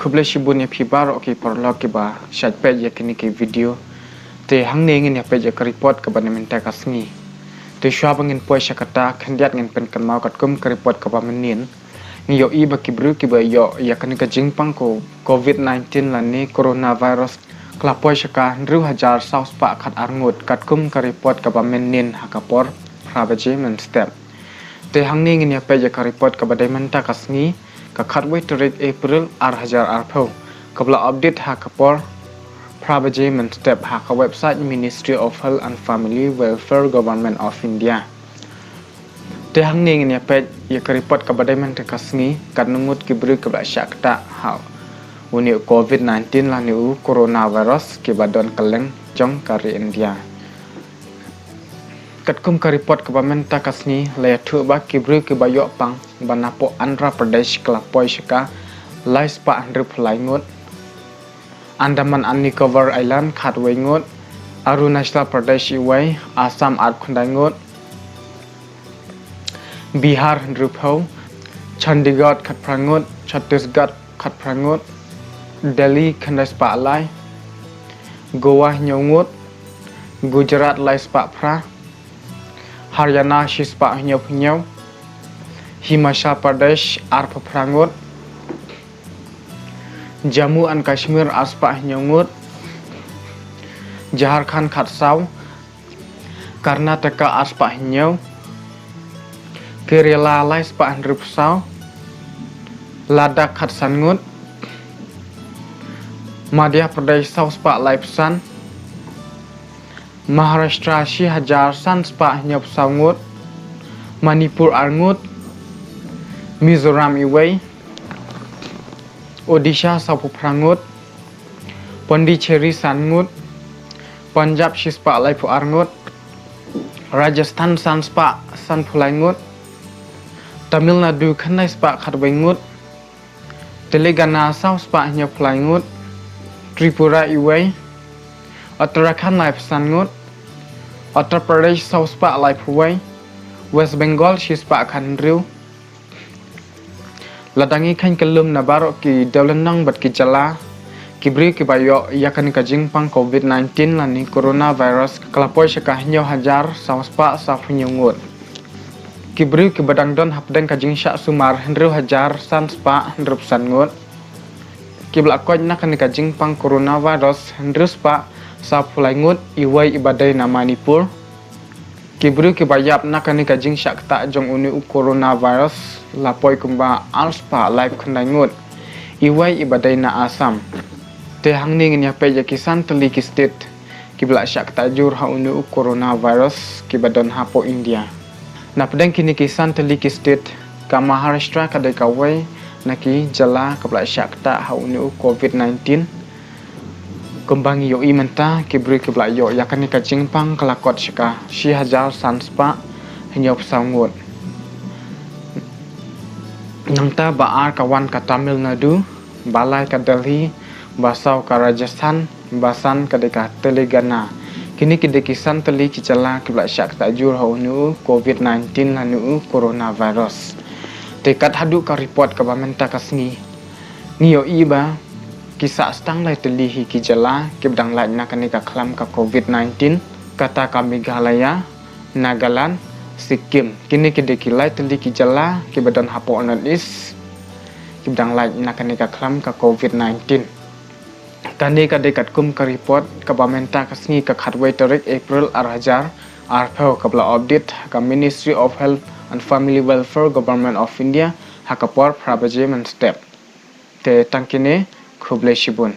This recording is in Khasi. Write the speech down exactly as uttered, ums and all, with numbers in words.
Khublei shibun ïa phi baroh ki paralok kiba shait peit ïa kine ki video. Te hangne ngin ïa peit ïa ka report kaba na mynta ka sngi. Te shuwa ba ngin poi sha kata, khyndiat ngin pynkynmaw katkum ka report kaba mynnin. Ngi ïohi ba ki briew kiba ïoh ïa kane ka jingpang ko COVID nineteen lane coronavirus ka la poi sha ka hynriew hajar saw spah khat ar ngut katkum ka report kaba mynnin ha ka por phra baje mynstep. Te hangne ngin ïa peit ïa ka report kaba dei mynta ka sngi, ka khatwei tarik April ar hajar arphew, kaba la update ha ka por phra baje mynstep ha ka website Ministry of Health and Family Welfare, Government of India. Te hangne ngin ïa peit ïa ka report kaba dei mynta ka sngi, katno ngut ki briew kiba la shah ktah ha une u COVID nineteen lane u coronavirus kiba don kylleng jong ka ri India. Katkum ka report kaba mynta ka sngi, la ïathuh ba ki briew kiba ïoh pang ba napoh Andhra Pradesh ka la poi sha ka lai spah hynriewphew lai ngut, Andaman and Nicobar Island khatwei ngut, Arunachal Pradesh iwei, Assam arphew khyndai ngut, Bihar hynriewphew, Chandigarh khatphra ngut, Chhattisgarh khatphra ngut, Delhi khyndai spah lai, Goa hynñiew ngut, Gujarat lai spah phra, Haryana shi spah hynñiewphew hynñiew, Himachal Pradesh arphew phra ngut, Jammu and Kashmir ar spah hynñiew ngut, Jharkhand khatsaw, Karnataka ar spah hynñiew, Kerala lai spah hynriewphew saw, Ladakh khatsan ngut, Madhya Pradesh saw spah laiphew san, Maharashtra shi hajar san spah hynñiewphew saw ngut, Manipur ar ngut, Mizoram iwei, Odisha sawphew phra ngut, Pondicherry san ngut, Punjab shi spah laiphew ar ngut, Rajasthan san spah sanphew lai ngut, Tamil Nadu khyndai spah khatwei ngut, Telangana saw spah hynñiewphew lai ngut, Tripura iwei, Uttarakhand laiphew san ngut, Uttar Pradesh saw spah laiphew wei, West Bengal shi spah khathynriew. Lada ngi kheiñ kyllum na baroh ki dewlynnong bad ki jylla, ki briew kiba ïoh ïa kane ka jingpang COVID nineteen lane coronavirus ka la poi sha ka hynñiew hajar saw spah sawphew hynñiew ngut. Ki briew kiba dang don hapdeng ka jingshah sumar hynriew hajar san spah hynriewphew san ngut. Kiba la koit na kane ka jingpang coronavirus hynriew spah sawphew lai ngut, iwei iba dei na Manipur. Ki briew kiba ïap na kane ka jingshah ktah jong une u coronavirus la poi kumba ar spah laiphew khyndai ngut, iwei iba dei na Assam. Te hangne ngin ïa peit ïa ki san tylli ki state kiba la shah ktah jur ha une u coronavirus kiba don hapoh India. Napdeng kine ki san tylli ki state, ka Maharashtra ka dei kawei na ki jylla kaba la shah ktah ha une u COVID nineteen. Kumba ngi ïohi mynta, ki briew kiba la ïoh ïa kane ka jingpang ka la kot sha ka shi hajar san spah hynñiewphew saw ngut. Nangta ba ar ka wan ka Tamil Nadu, ba lai ka Delhi, ba saw ka Rajasthan, ba san ka dei ka Telangana. Kine ki dei ki san tylli ki jylla kiba la shah ktah jur ha une u COVID nineteen lane u coronavirus. Te kat haduh ka report kaba mynta ka sngi, ngi ïohi ba ki sah tang lai tylli hi ki jylla kiba dang lait na kane ka khlam ka COVID nineteen, kata ka Meghalaya, Nagaland, Sikkim. Kine ki dei ki lai tylli ki jylla kiba don hapoh North East kiba dang lait na kane ka khlam ka COVID nineteen. Kane ka dei katkum ka report kaba mynta ka sngi ka khatwei tarik April ar hajar arphew kaba la update ha ka Ministry of Health and Family Welfare, Government of India, ha ka por phra baje mynstep. Te tang kine, khublei shibun.